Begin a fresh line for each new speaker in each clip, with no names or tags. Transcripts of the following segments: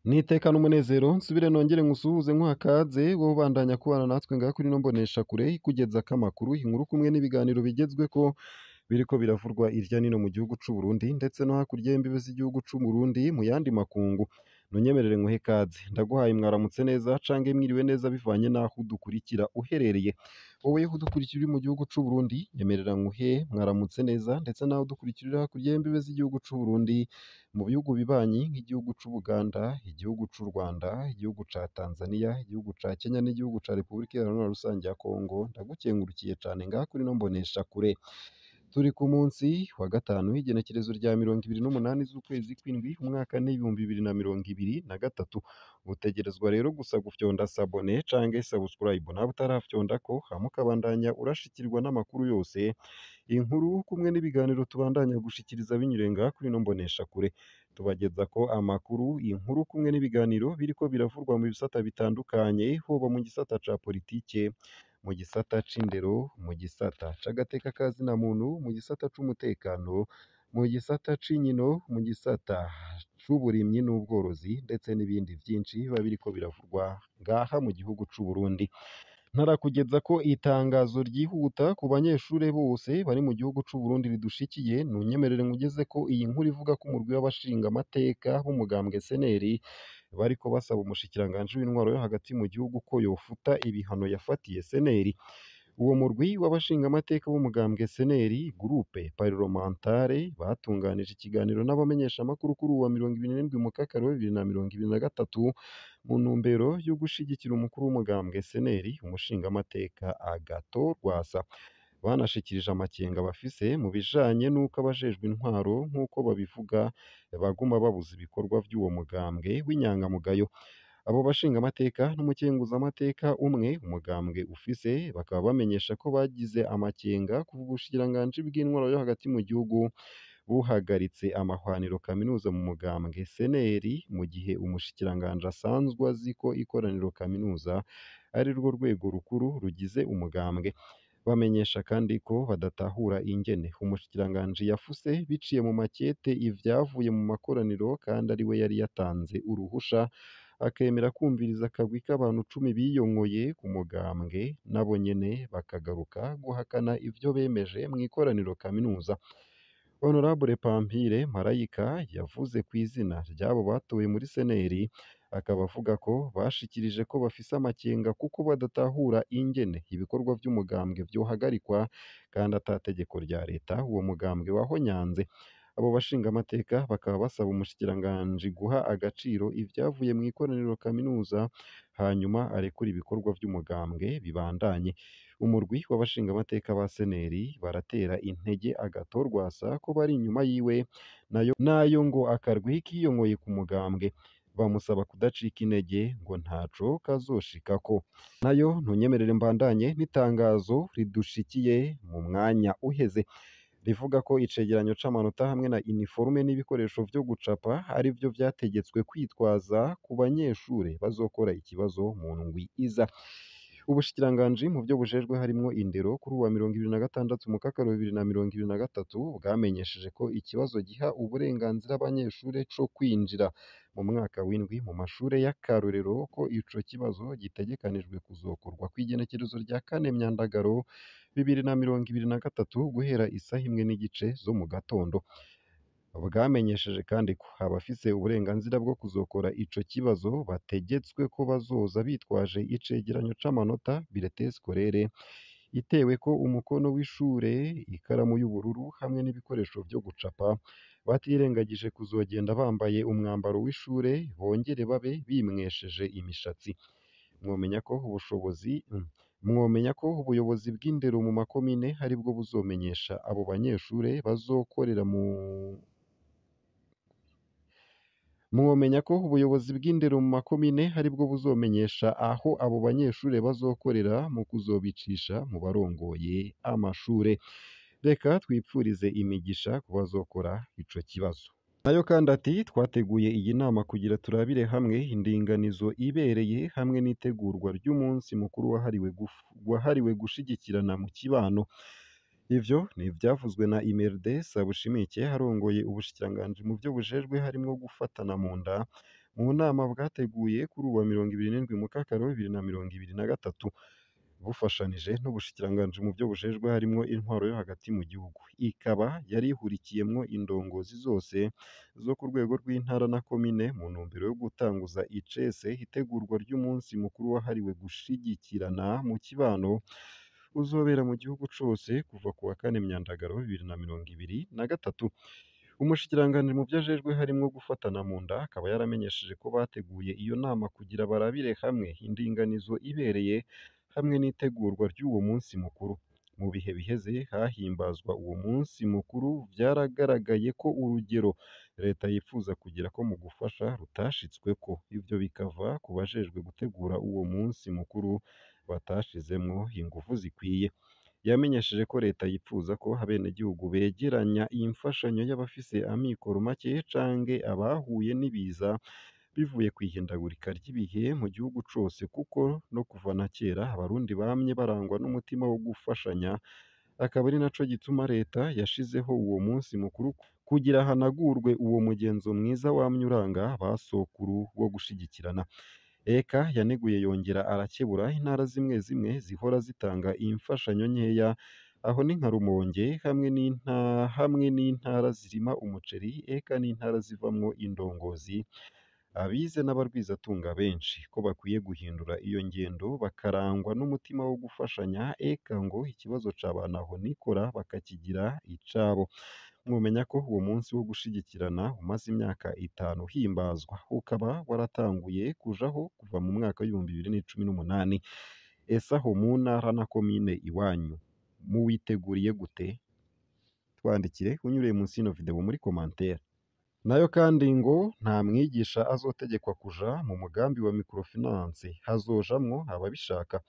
N'iteka n'umunezero nsubire nongere nkusuhuze nkuha kaze wowe ubandanya kubana natwe ngaha kuri ino mboneshakure ikugezako amakuru, inkuru kumwe n'ibiganiro bigezweko biriko biravurwa irya nino mu gihugu c'u Burundi ndetse no hakurya y'imbibe z'igihugu c'u Burundi mu yandi makungu. Nunyemerere nkuhe kaze, ndaguhaye mwaramutse neza canke mwiriwe neza bivanye n'aho udukurikira uherereye. Wowe udukurikira uri mu gihugu c'u Burundi, nyemerera nkuhe mwaramutse neza ndetse nawe udukurikira uri hakurya y'imbibe z'igihugu c'u Burundi mu bihugu bibanyi nk'igihugu c'u Buganda, igihugu c'u Rwanda, igihugu ca Tanzania, igihugu ca Kenya n'igihugu ca Repubulika Iharanira Rusange ya Kongo, ndagukengurukiye cane ngaha kuri ino mboneshakure. Turi ku munsi wa gatanu w'igenekerezo rya 28 z'ukwezi kw'indwi umwaka n'2023. Utegerezwa rero gusa gufyonda sabone canke subscribe nawe utarafyondako, hama ukabandanya urashikirwa n'amakuru yose, inkuru kumwe n'ibiganiro tubandanya gushikiriza binyuriye ngaha kuri ino mboneshakure. Tubagezako amakuru, inkuru kumwe n'ibiganiro biriko biravurwa mu bisata bitandukanye, hoba mu gisata ca politike, mu gisata c'indero, mu gisata c'agateka ka zina muntu, mu gisata c'umutekano, mu gisata c'inkino, mu gisata c'uburimyi n'ubworozi ndetse n'ibindi vyinshi biba biriko biravurwa ngaha mu gihugu c'u Burundi. Ntarakugezako itangazo ryihuta ku banyeshure bose bari mu gihugu c'u Burundi ridushikiye, nunyemerere nkugezeko iyi nkuru ivuga ko umurwi w'abashingamateka b'umugambwe CNL bariko basaba umushikiranganji w'intwaro yo hagati mu gihugu ko yofuta ibihano yafatiye CNL. Uwo murwi w'abashingamateka b'umugambwe CNL, Groupe Parlementaire, batunganije ikiganiro n'abamenyeshamakuru kuri uwa 27 Mukakaro 2023 mu ntumbero yo gushigikira umukuru w'umugambwe CNL, umushingamateka Agathon Rwasa. Banashikirije amakenga bafise mu bijanye n'uko abajejwe intwaro nk'uko babivuga baguma babuza ibikorwa vy'uwo mugambwe w'inyangamugayo. Abo bashingamateka n'umukenguzamateka umwe umugambwe ufise bakaba bamenyesha ko bagize amakenga kuva ubushikiranganji bw'intwaro yo hagati mu gihugu buhagaritse amahwaniro kaminuza mu mugambwe CNL, mu gihe umushikiranganji asanzwe azi ko ikoraniro kaminuza ari rwo rwego rukuru rugize umugambwe. Bamenyesha kandi ko badatahura ingene umushikiranganji yafuse biciye mu makete ivyavuye mu makoraniro kandi ari we yari yatanze uruhusha, akemera kumviriza akagwi k'abantu cumi biyonkoye ku mugambwe, nabo nyene bakagaruka guhakana ivyo bemeje mw'ikoraniro kaminuza. Honorable Pampire Marayika yavuze kw'izina ry'abo batowe muri CNL, akaba avuga ko bashikirije ko bafise amakenga kuko badatahura ingene ibikorwa vy'umugambwe vyohagarikwa kandi ata tegeko rya leta uwo mugambwe wahonyanze. Abo bashingamateka bakaba basaba umushikiranganji guha agaciro ivyavuye mw'ikoraniro kaminuza, hanyuma arekure ibikorwa vy'umugambwe bibandanye. Umurwi w'abashingamateka ba CNL baratera intege Agathon Rwasa ko bari inyuma yiwe, nayo ngo akarwi kiyonkoye ku mugambwe. Bamusaba kudacika intege ngo ntaco kazoshikako. Nayo ntunyemerere mbandanye n'itangazo ridushikiye mu mwanya uheze rivuga ko icegeranyo c'amanota hamwe na iniforume n'ibikoresho vyo gucapa arivyo vyategetswe kwitwaza ku banyeshure bazokora ikibazo mu ndwi iza. Ubushikiranganji mu vyo bujejwe harimwo indero kuri uwa 26 Mukakaro 2023 bwamenyesheje ko ikibazo giha uburenganzira abanyeshure co kwinjira mu mwaka w'indwi mu mashure y'akarorero, ko ico kibazo gitegekanijwe kuzokorwa kw'igenekerezo rya 4 Myandagaro 2023 guhera isaha 1:15 zo mu gatondo. Bwamenyesheje kandi ko abafise uburenganzira bwo kuzokora ico kibazo bategetswe ko bazoza bitwaje icegeranyo c'amanota bulletin scolaire iteweko umukono w'ishure, ikaramu y'ubururu hamwe n'ibikoresho vyo gucapa, batirengagije kuzogenda bambaye umwambaro w'ishure bongere babe bimwesheje imishatsi. Mwomenya ko ubushobozi mwomenya ko ubuyobozi bw'indero mu makomine aribwo buzomenyesha abo banyeshure bazokorera mu Mwomenya ko ubuyobozi bw'indero mu makomine aribwo buzomenyesha aho abo banyeshure bazokorera mu kuzobicisha mu barongoye amashure. Reka twipfurize imigisha ku bazokora ico kibazo. Nayo kandi ati twateguye iyi nama kugira turabire hamwe indinganizo ibereye hamwe n'itegurwa ry'umunsi mukuru wahariwe gushigikirana mu kibano. Ivyo ni ivyavuzwe na Imerde Sabushimike arongoye ubushikiranganji mu vyo bujejwe harimwo gufatana mu nda Mu nama bwateguye kuri uwa 27 Mukakaro 2023, bufashanije n'ubushikiranganji mu vyo bujejwe harimwo intwaro yo hagati mu gihugu. Ikaba yari ihurikiyemwo indongozi zose zo ku rwego rw'intara na komine mu ntumbero yo gutanguza icese itegurwa ry'umunsi mukuru wahariwe gushigikirana mu kibano, uzobera mu gihugu cose kuva ku wa kane Myandagaro 2023. Umushikiranganji mu vyo ajejwe harimwo gufatana mu nda akaba yaramenyesheje ko bateguye iyo nama kugira barabire hamwe indinganizo ibereye hamwe n'itegurwa ry'uwo munsi mukuru. Mu bihe biheze hahimbazwa uwo munsi mukuru, vyaragaragaye ko urugero leta yipfuza kugerako mu gufasha rutashitsweko. Ivyo bikava ku bajejwe gutegura uwo munsi mukuru batashizemwo inguvu zikwiye. Yamenyesheje ko leta yipfuza ko abenegihugu begeranya imfashanyo y'abafise amikoro make canke abahuye n'ibiza bivuye kw'ihindagurika ry'ibihe mu gihugu cose, kuko no kuva na kera Abarundi bamye barangwa n'umutima wo gufashanya, akaba ari naco gituma leta yashizeho uwo munsi mukuru kugira hanagurwe uwo mugenzo mwiza wamye uranga ba sokuru wo gushigikirana. Eka yaneguye yongera arakebura intara zimwe zimwe zihora zitanga imfashanyo nkeya, aho ni nka Rumonge hamwe n'intara zirima umuceri, eka n'intara zivamwo indongozi, abize n'abarwizatunga benshi, ko bakwiye guhindura iyo ngendo bakarangwa n'umutima wo gufashanya, eka ngo ikibazo ca ba ntahonikora bakakigira icabo. Mwomenya ko uwo munsi wo gushigikirana umaze imyaka 5 uhimbazwa, ukaba waratanguye kujaho kuva mu mwaka w'2018. Ese aho mu ntara na komine iwanyu muwiteguriye gute? Twandikire unyuriye munsi y'ino video muri commentaire. Nayo kandi ngo nta mwigisha azotegekwa kuja mu mugambi wa microfinance, hazojamwo ababishaka.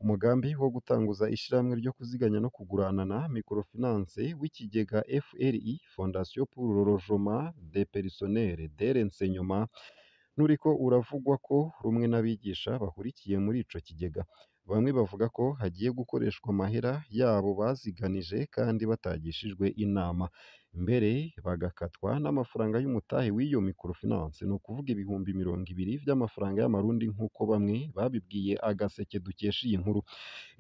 Umugambi wo gutanguza ishirahamwe ryo kuziganya no kuguranana microfinance w'ikigega FRI, Fondation pour le Logement des Personnels de l'Enseignement, nturiko uravugwa ko rumwe n'abigisha bahurikiye muri ico kigega. Bamwe bavuga ko hagiye gukoreshwa amahera yabo baziganije kandi batagishijwe inama, mbere bagakatwa n'amafaranga y'umutahe w'iyo microfinance, ni ukuvuga 20,000 vy'amafaranga y'amarundi nk'uko bamwe babibwiye Agaseke dukesha iyi nkuru.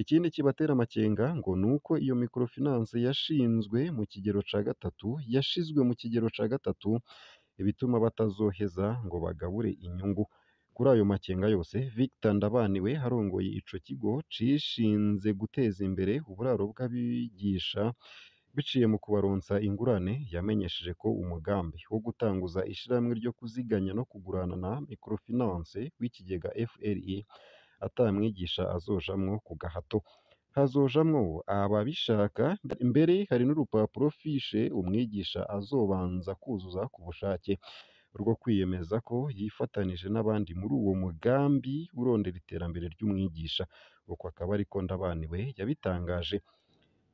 Ikindi kibatera amakenga ngo nuko iyo microfinance yashinzwe mu kigero ca gatatu, yashizwe mu kigero ca gatatu, ibituma batazoheza ngo bagabure inyungu. Kuri ayo makenga yose, Victor Ndabaniwe arongoye ico kigo cishinze guteza imbere uburaro bw'abigisha biciye mu kubaronsa ingurane, yamenyesheje ko umugambi wo gutanguza ishirahamwe ryo kuziganya no kuguranana microfinance w'ikigega FRI ata mwigisha azojamwo ku gahato. Hazojamwo ababishaka, mbere hari n'urupapuro fishe umwigisha azobanza kuzuza ku bushake rwo kwiyemeza ko yifatanije n'abandi muri uwo mugambi urondera iterambere ry'umwigisha. Uko akaba ariko Ndabaniwe yabitangaje.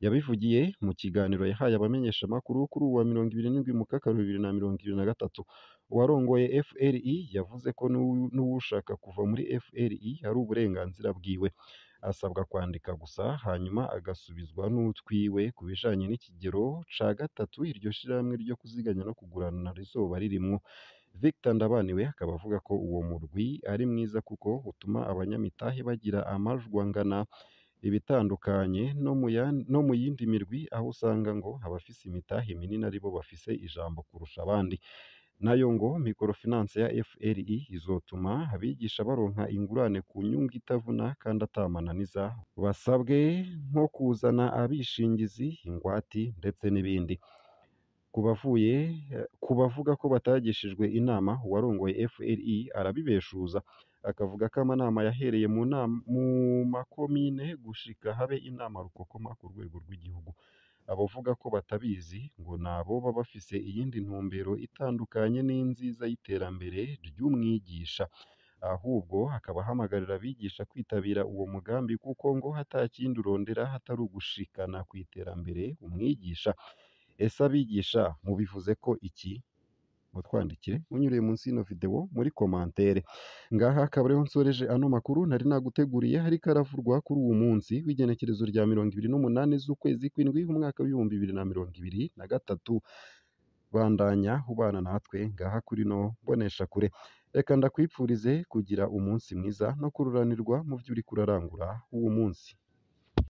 Yabivugiye mu kiganiro yahaye abamenyeshamakuru kuri uwa 27 Mukakaro 2023. Uwarongoye FRI yavuze ko n'uwushaka kuva muri FRI ari uburenganzira bwiwe, asabwa kwandika gusa hanyuma agasubizwa n'utwiwe ku bijanye n'ikigero ca gatatu iryo shirahamwe ryo kuziganya no kuguranana rizoba ririmwo. Victor Ndabaniwe akaba avuga ko uwo murwi ari mwiza kuko utuma abanyamitahe bagira amajwi angana, ibitandukanye no mu yindi mirwi aho usanga ngo abafise imitahe minini aribo bafise ijambo kurusha abandi. Nayo ngo microfinance ya FRI izotuma abigisha baronka ingurane ku nyungu itavuna kandi atamananiza basabwe, nko kuzana abishingizi, ingwati ndetse n'ibindi. Ku bavuga ko batagishijwe inama, uwarongoye FRI arabibeshuza, akavuga ko amanama yahereye mu makomine gushika habe inama rukokoma ku rwego rw'igihugu. Abavuga ko batabizi ngo naboba bafise iyindi ntumbero itandukanye n'inziza y'iterambere ry'umwigisha. Ahubwo akaba ahamagarira abigisha kwitabira uwo mugambi kuko ngo atakindi urondera hatari ugushikana kw'iterambere umwigisha. Ese abigisha mubivuze ko iki? Mutwandikire unyuriye munsi y'ino video muri commentaire. Ngaha akaba ariho nsoreje ano makuru nari naguteguriye, hariko aravurwa kuri uwu munsi w'igenekerezo rya 28 z'ukwezi kw'indwi umwaka w'2023. Bandanya ubana natwe ngaha kuri no mboneshakure. Reka ndakwipfurize kugira umunsi mwiza no kururanirwa mu vyo uriko urarangura uwu munsi.